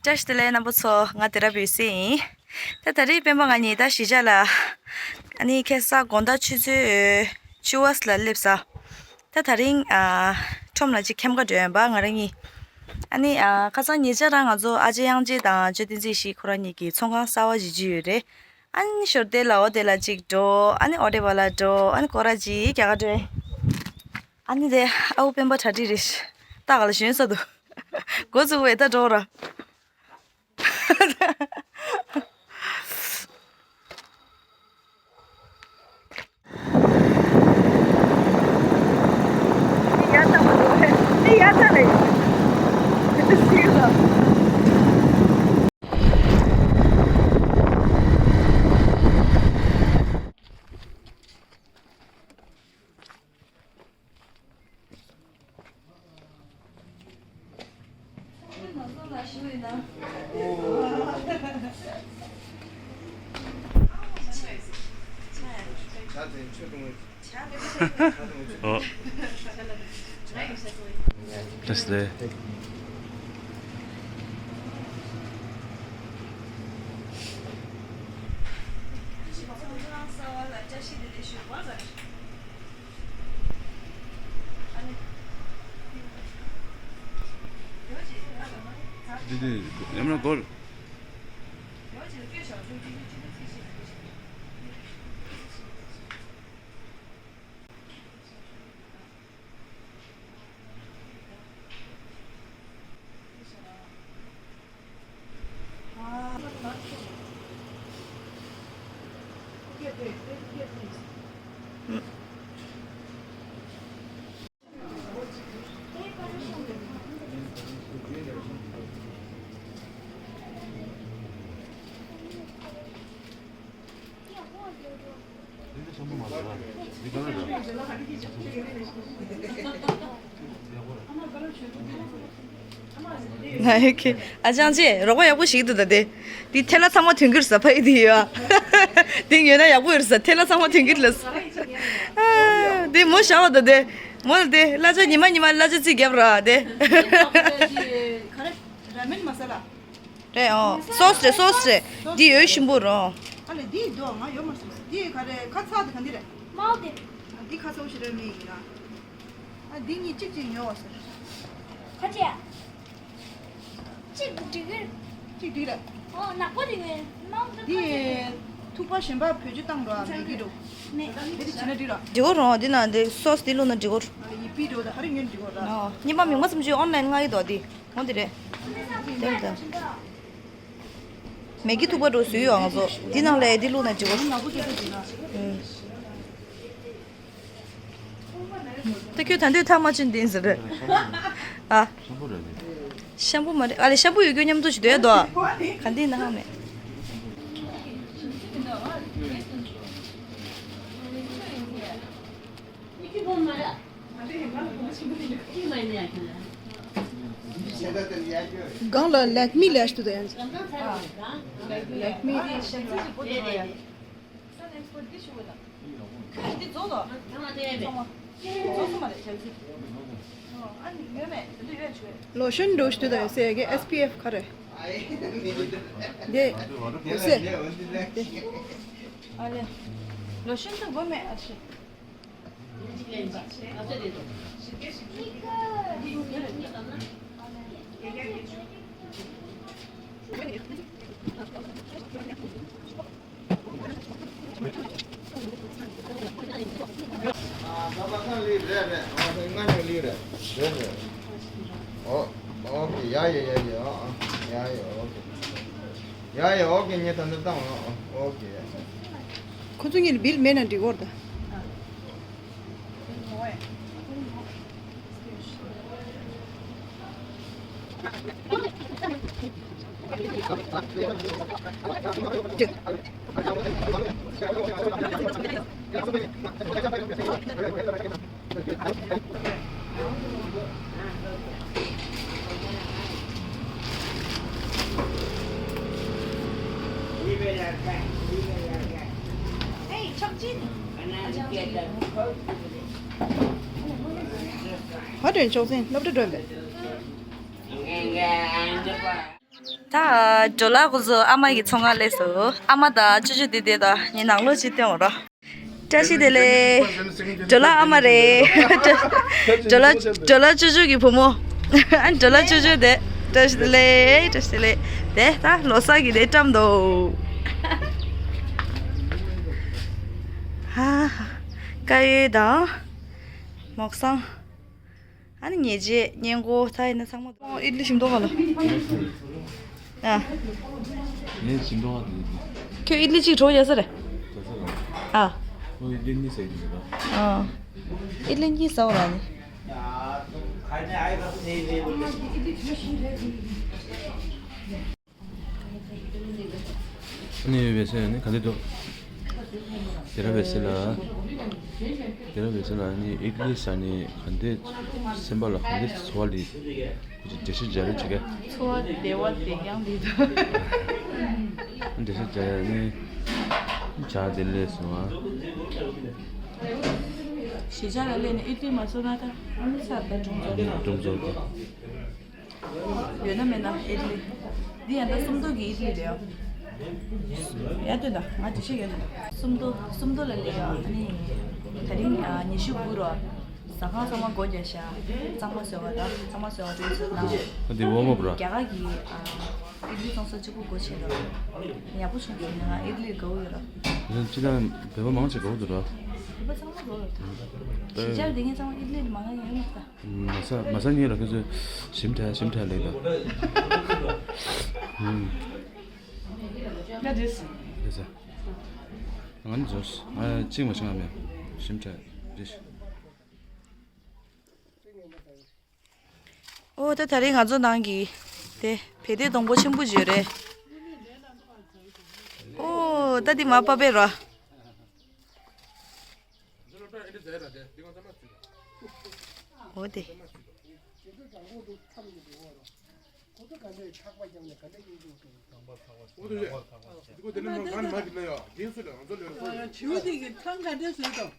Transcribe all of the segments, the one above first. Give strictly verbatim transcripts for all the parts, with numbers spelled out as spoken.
བཀྲ་ཤིས་བདེ་ལེགས་རྣམ་པ་ཚོ། ང་དེ་ར་བོད་སྲིད་ཡིན། ད་དེ་རིང་སྤེན་པ་ང་གཉིས་ད་གཞིས་ཆགས་ལ། ཨ་ནི་ཁ་སང་དགོང་དག་ཆུ་ཚོད་བཅུ་པ་ལ་སླེབས་ས། ད་དེ་རིང་ཨ་ཁྲོམ་ལ་ཅིག་འཁྱམ་ག་འགྲོ་ཡོད་པ་ང་རང་གཉིས། ཨ་ནི་ཨ་ཁ་སང་ཉེ་ཆར་རང་ང་ཚོ་ཨ་ཅེ་དབྱངས་ཅན་དང་ཅོ་བསྟན་འཛིན་ཞིག་ཁོ་རང་གཉིས་ཀྱིས་ཚོང་ཁང་གསར་པ་ཞིག་ཕྱེས་ཡོད་རེད། ཨ་ནི་ཞོར་དེ་ལ་འོ་དེ་ལ་ཅིག་འགྲོ། ཨ་ནི་འོ་དེ་བ་ལ་འགྲོ། ཨ་ནི་སྐོར་ར་ཅིག་རྒྱག་ག་འགྲོ། ཨ་ནི་དེ་ཨ་བོ་སྤེན་པ་གྲ་སྒྲིག་རེད། ད་ག་ལ་ཞོན་ས་འདུག་འགོ་བཙུགས་པའི་ད་འགྲོ་ར། ཨོ། བཀྲ་ཤིས་བདེ་ལེགས། འདི་འདི་ཡམ་ར་གོར། ཨ་ཅང་ཅེ་རོགས་པ་ཡག་པོ་ཞིག་འདུག་ད་དེ། དེ་ཐལ་ལ་ཚང་མ་ཐོན་གྱི་རེད་ཟ་ཕ་ཡི་དེ་ཡོད། དེ་ཡོད་ན་ཡག་པོ་ཡོད་རེད་ཟ། ཐལ་ལ་ཚང་མ་ཐོན་གྱི་རེད་ལ། དེ་མོ་བཞག་པ་ད་དེ། མོ་ལ་དེ་གླ་ཆ་ཉི་མ་ཉི་མ་གླ་ཆ་རྩིས་རྒྱབ་ར་དེ། ག་རེ་ར་མེན་མ་ས་ལ། རེད་ཨོ། སོ་སི་རེད་སོ་སི་རེད། འདི་ཡོད་ཞིམ་པོ་རོ། ཨ་ལེ་འདི་འདུག་ང་ཡོད་མ་སོང་། འདི་ག་རེ་ཁ་ཚ་དེ་ག་འདི་རེད། མའོ་དེ། ཨ་འདི་ཁ་ཚ་བོ་ཞིག་རེད་མི་ཡིན་ན། ཨ་འདི་གཉིས་གཅིག་གཅིག་ཉོ་བ་ཟེར། ཁ་ཆེ། གཅིག་འགྲིག་གི། གཅིག་འགྲིག་རེད། ཨོ་ནག་པོ་དེ་ངས་མའོ་དེ་ཁ་ཆེ། འདི་ཐུག་པ་གཞན་པ་བེད་སྤྱོད་བཏང་འགྲོ་ཨ་མེད་ཀྱི་འགྲོ། མེད། དེ་འདི་བྱས་ན་འགྲིག་ར། འགྲིག་གོ་རོ། འདི་ན་འདི་སོ་སི་འདི་བླུགས་ན་འགྲིག་གོ། ཨ་ལེ་ཡི་པི་འགྲོ་ད་ཧ་རི་ཉོན་འགྲིག་གོ་ར། ཨོ་གཉིས་པ་མིང་མ་ཙམ་ཅིག་ཨོན་ལན་མངགས་ཡི་དོ་འདི། འོ་འདི་རེད། དེ་འདྲ། མེ་གི་ཐུག་པ་འགྲོ་བཟོས་ཡོད་ང་ཚོ། འདི་ནང་ལ་འདི་བླུགས་ན་འགྲིག་གོ། ཨུམ། ད་ཁྱོད་ད་འདོད་ཐག་མ་ཆོད་འདི་ཟེར། ཨ། ཤམ་པུ་རེད་པས། ཤམ་པུ་མ་རེད། ཨ་ལེ་ཤམ་པུ་ཡོད་རྒྱུ་མཉམ་དུ་ཞིག་འདོད་དོ། ག་འདི་ན་ཧ་མེད། སྒང་ལ་ལེག་མི་ལས་ཤུ་དོ་ཡང་། ལེག་མི། ལོ་ཤོན་འགྲོ་ཤུ་དོ་ཡང་སེ་གི་ཨེས་པི་ཨེཕ་ག་རེ། དེ། ཡོད་སེ། དེ། ཨ་ལེ། ལོ་ཤོན་དུ་གོ་མེད་ཨ་ཤི། ཨོ། ཨོ་ཀེ། ཡ་ཡ་ཡ་ཡ། ཨ། ཡ་ཡ། ཨོ་ཀེ། ཡ་ཡ། ཨོ་ཀེ། ངས་ད་ནི་བཏང་། ཨོ་ཀེ། ཁོ་ཚོ་གཉིས་ལ་བིལ་མེད་ན་འགྲིག་གོ་ར་ད། ཧ་དྲན་ཆོག་ཟིན་སློབ་གྲྭ་སྒྲོན་པས། ད་ཇོ་ལགས་ཁོ་ཚོ་ཨ་མ་གི་ཚོང་ཁང་སླེབས་སོང་། ཨ་མ་དང་ཅོ་ཅོ་དེ་དེ་དང་ངའི་ནང་ལོགས་ཅིག་སྟོན་འོང་རོགས། བཀྲ་ཤིས་བདེ་ལེགས། ཇོ་ལགས་ཨ་མ་རེད། ཇོ་ལགས་ཇོ་ལགས་ཅོ་ཅོ་གི་བུ་མོ། ཨ་ཇོ་ལགས་ཅོ་ཅོ་དེ། བཀྲ་ཤིས་བདེ་ལེགས། བཀྲ་ཤིས་བདེ་ལེགས། དེ་ད་ལོ་གསར་གྱི་དེ་བཀྲམ་འདུག་ཧ་ཧ། དཀར་ཡོལ་དང་། མོག་སང་། ཨ་ནི་ཉལ་ཆས་སྔས་མགོ་ད་ཡིན་ན་ཚང་མ་འདུག་ཨིད་ལི་ཞིམ་མདོག་ག་ལ། ཨ། ངས་ཞིམ་མདོག་ག་དེ། ཁྱོད་ཨིད་ལི་གཅིག་གྲོགས་ཡ་ས་རེད། ཨ། ཨོ་ཨིད་ལི་གཉིས་ཟ་ཡི་འདུག་ཨ། ཨིད་ལི་གཉིས་ཟ་བ་ར་ནི། ཨ་ནི་བེ་སེ་ནི་ག་འདི་འདུག་དེ་ར་བེ་སེ་ལ། དེ་ར་བེ་སེ་ལ་ནི་ཨིད་ལི་ཟ་ནི་ག་འདི་སེམས་པ་ལ་ག་འདི་ཚོར་བ་ལི། འགྲེལ་བཤད་རྒྱག་རེ་བྱེད་ཀ་ཚོར་བ་བདེ་བ་བདེ་རྐྱང་འདི་འདུག་འགྲེལ་བཤད་རྒྱག་ཡ་ནི། བྱ་བདེ་ལེགས་སོང་ཨ། གཞིས་ཆགས་ལ་སླེབས་ནས་ཨིད་ལི་མ་ཟོས་ན་ད་ཨ་ནི་ས་ད་གྲོང་ཚོ་གྲོང་ཚོ་དེ། ཡོད་ན་མེད་ན་ཨིད་ལི། འདི་ཡང་ད་སུམ་མདོ་གི་ཨིད་ལི་རེད། ཡ་ལྟོས་ད་ང་འགྲེལ་བཤད་ཡོད་ད། སུམ་མདོ་སུམ་མདོ་ལ་སླེབས་ཡོད། ཨ་ནི་ད་རིང་ཉི་ཤུ་དགུ་རོ། ཟ་ཁང་ཚང་མ་སྒོ་རྒྱག་ཤག་གཙང་མ་བཟོས་པ་ད་གཙང་མ་བཟོས་པ་དེ་ཚོ་ནང་། ཨ་འདི་ཝོམ་ཨབ་ར། རྒྱ་གར་གྱི་ཨིད་ལི་བཙོང་ས་གཅིག་པུ་སྒོ་ཕྱེ་རོ། ཡག་པོ་བྱུང་སོང་ང་ཨིད་ལི་དགའ་བོ་ཡོད་རོ། ཅི་ད་བོད་པ་མང་ཆེ་དགའ་བོ་འདུག་ར། བོད་པ་ཚང་མ་དགའ་བོ་ཡོད་ད། གཞིས་ཆགས་དེ་ངས་ཚང་མ་ཨིད་ལི་མང་ང་ཡོད་མ་ད། མ་ས་མ་ས་ཉིན་ལ་ཁྱོད་ཚོས་ཞིམ་ཕྲ་ཞིམ་ཕྲ་ལེགས་ལ། ང་འདྲེས། ང་འདྲེས། ང་ནི་བཟོས། ང་གཅིག་མ་ཤི་ང་མེད། ཞིམ་ཕྲ་རེད། ཨོ་ད་ད་རེས་ང་ཚོ་ནང་གི་དེ་བལ་དེ་སྡོང་པོ་ཆེན་པོ་བརྗོད་རེད། ཨོ་ད་དེ་མ་པ་པེ་ར། འོ་དེ། བྱིའུ་དེ་གི་ཐང་ག་འདྲ་བཟོས་དང་།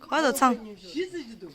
ག་དོ་ཚང་། གཞི་རྩི་ཅི་འདུག་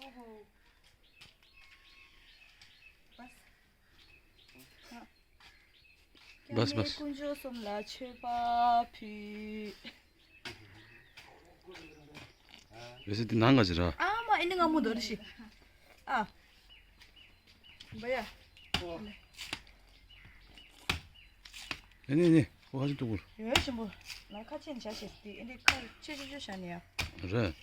ཨོ་ཧོ། ཀྱང་ངས་དཀོན་མཆོག་གསུམ་ལ་མཆོད་པ་ཕུལ། རེད་ཟེར་དེ་ནང་ག་ཅི་ར། ཨ་མ་ཨེ་ནི་ང་མོ་དོ་རེ་ཤི། ཨ། བ་ཡ། ཨེ་ནི་ནི་ཁོ་ཧ་ཅི་ཏུ་གུར། ཡོད་ཞིམ་པོ། ང་ཁ་ཆེན་བྱ་ཤེས་དེ་ཨེ་ནི་ཁ་ཆེ་ཆེ་ཆེ་བྱ་ནི་ཡ། རེད།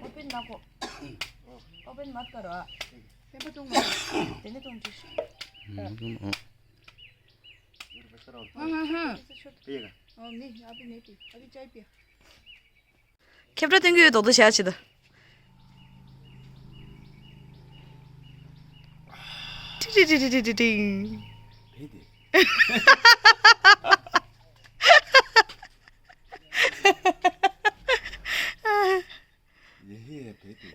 Open मत करो। ओपन मत करो। पेपर दूंगा। तेने तुम टिश्यू। हाँ, हाँ, हाँ। पिएगा? ओ, नहीं, अभी नहीं पी। अभी चाय पिया। ཁྱབ་བསྒྲགས་སྟོན་གྱི་ཡོད་མདོག་མདོག་བྱས་ཨ་ཅི་ད། ཏི་ཏི་ཏི་ཏི་ཏི་ཏི། བེ་དེ། ཡེ་ཧེ་བེ་དེ།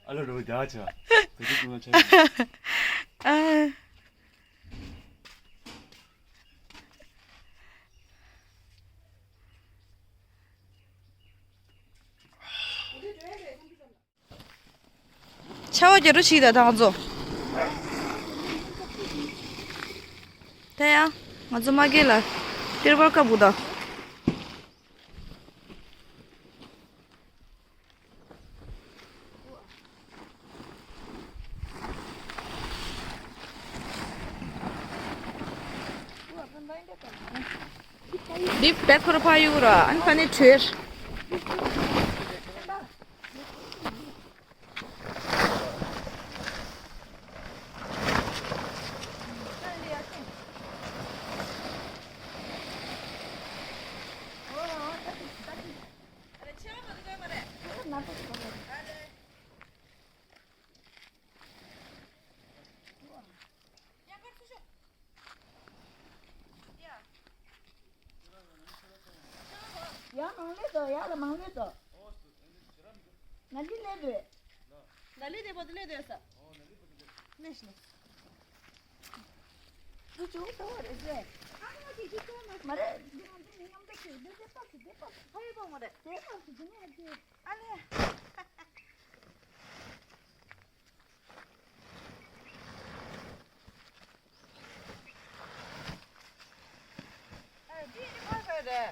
ཨ་ལོ་རོ་རྒྱ་ཆེ་བ། བེ་དེ་ཀུན་ལ་ཆ། ཨ། ཆར་པ་རྒྱག་འགྲོ་ཞིག་དང་ད་ང་ཚོ། ད་ཡང་ང་ཚོ་མ་སྐྱེས་ལ་ཏིར་བར་ཀ་བུ་དང་། འདི་བེད་ཁོ་ར་ཕ་ཡུ་ར་ཨན་ཕ་ནི་བྲོས། ཡར་མང་ལོས་དོ། ཡར་ལ་མང་ལོས་དོ། ང་འདི་ལས་དོ། ན་ལི་དེ་པོ་དེ་ལས་དོ་ས། ནེ་ཤི་ནེ། དེ་ཅུང་ཚ་བ་རེད་ཟེ། ཨ་མ་དེ་ཅི་ཚ་མ་མ་རེད། འདི་ང་འདི་མི་མཉམ་དུ་ཁྱེར་འདི་དེ་པ་སི་དེ་པ་སི་ཕ་ཡི་པ་མ་རེད། དེ་པ་སི་དེ་ནས་ཨ་ཅེ། ཨ་ལེ།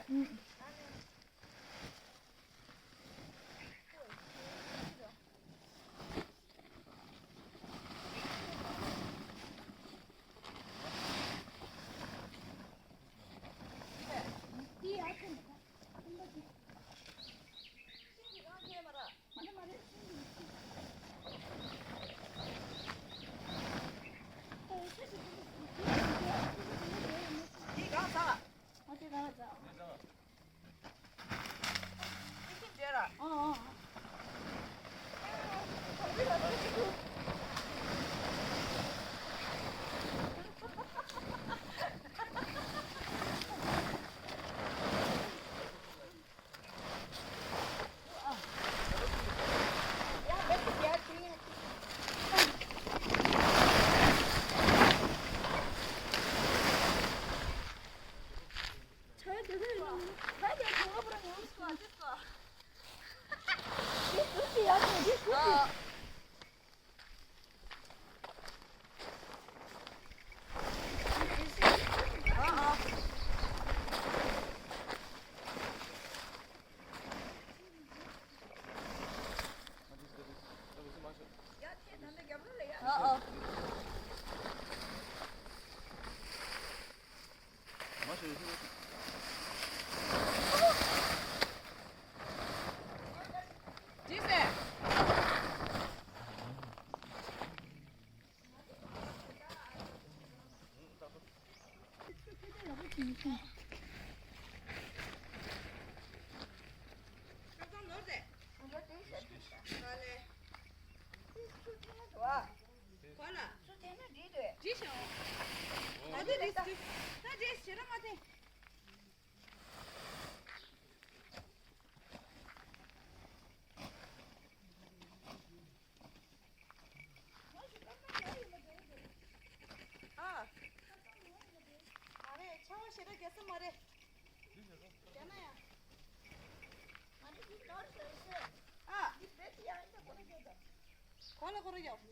ཨ། གོ་ལ་གོ་ར་ཡོད།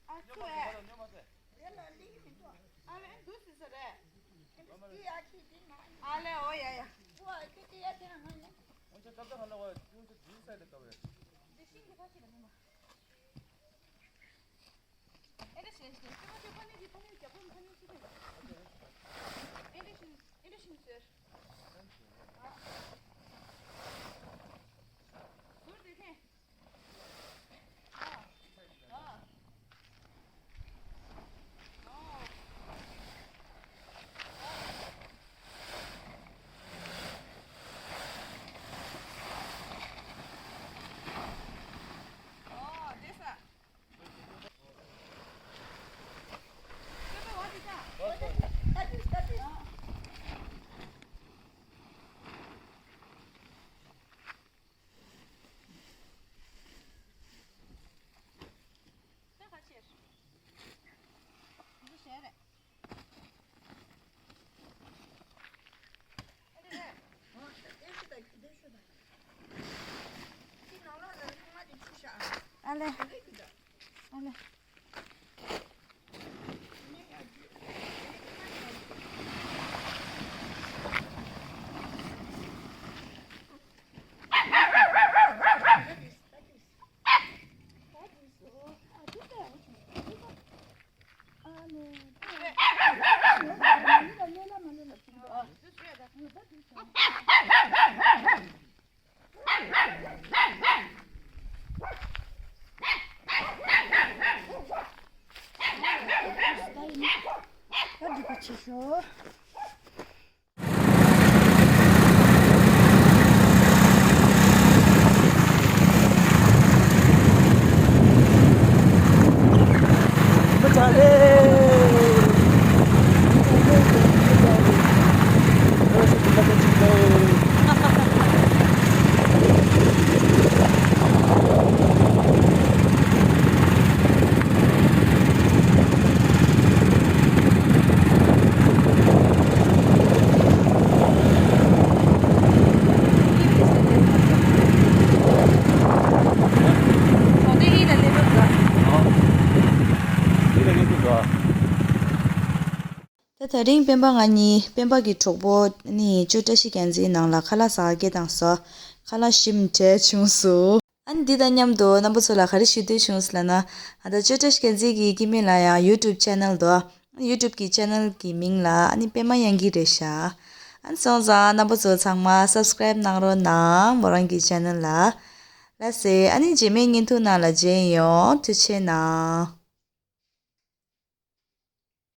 ཨ་ཙུ་ཨེ། ཨ་ལེ་འདུག་སི་ས་རེད། ཨ་ལེ་ཨོ་ཡ་ཡ། ཨ་ལེ། ཨ་ལེ། ད་དེ་རིང་སྤེན་པ་ང་གཉིས་སྤེན་པ་གི་གྲོགས་པོ་ནི་ཅོ་བཀྲ་ཤིས་རྒྱལ་མཚན་ནང་ལ་ཁ་ལག་ཟ་ག་སྐད་བཏང་སོང་། ཁ་ལག་ཞིམ་དྲགས་བྱུང་སོང་། ཨ་ནི་འདི་དང་མཉམ་དུ་རྣམ་པ་ཚོ་ལ་ག་རེ་ཞུ་འདོད་བྱུང་ཟེར་ལབ་ན། ཨ་ད་ཅོ་བཀྲ་ཤིས་རྒྱལ་མཚན་གྱི་སྐྱེ་དམན་ལ་ཡང་ཡུ་ཊུབ་ཆེ་ནལ་འདུག་ཡུ་ཊུབ་ཀྱི་ཆེ་ནལ་གྱི་མིང་ལ་ཨ་ནི་པད་མ་དབྱངས་སྐྱིད་རེད་ཤག་ཨ་ནི་སོང་ཙང་རྣམ་པ་ཚོ་ཚང་མ་སབ་སི་ཀ་རེབ་གནང་རོགས་གནང་། མོ་རང་གི་ཆེ་ནལ་ལ། ལགས་སེ། ཨ་ནི་རྗེས་མའི་བརྙན་ཐུང་ནང་ལ་མཇལ་ཡོང་། ཐུགས་རྗེ་གནང་།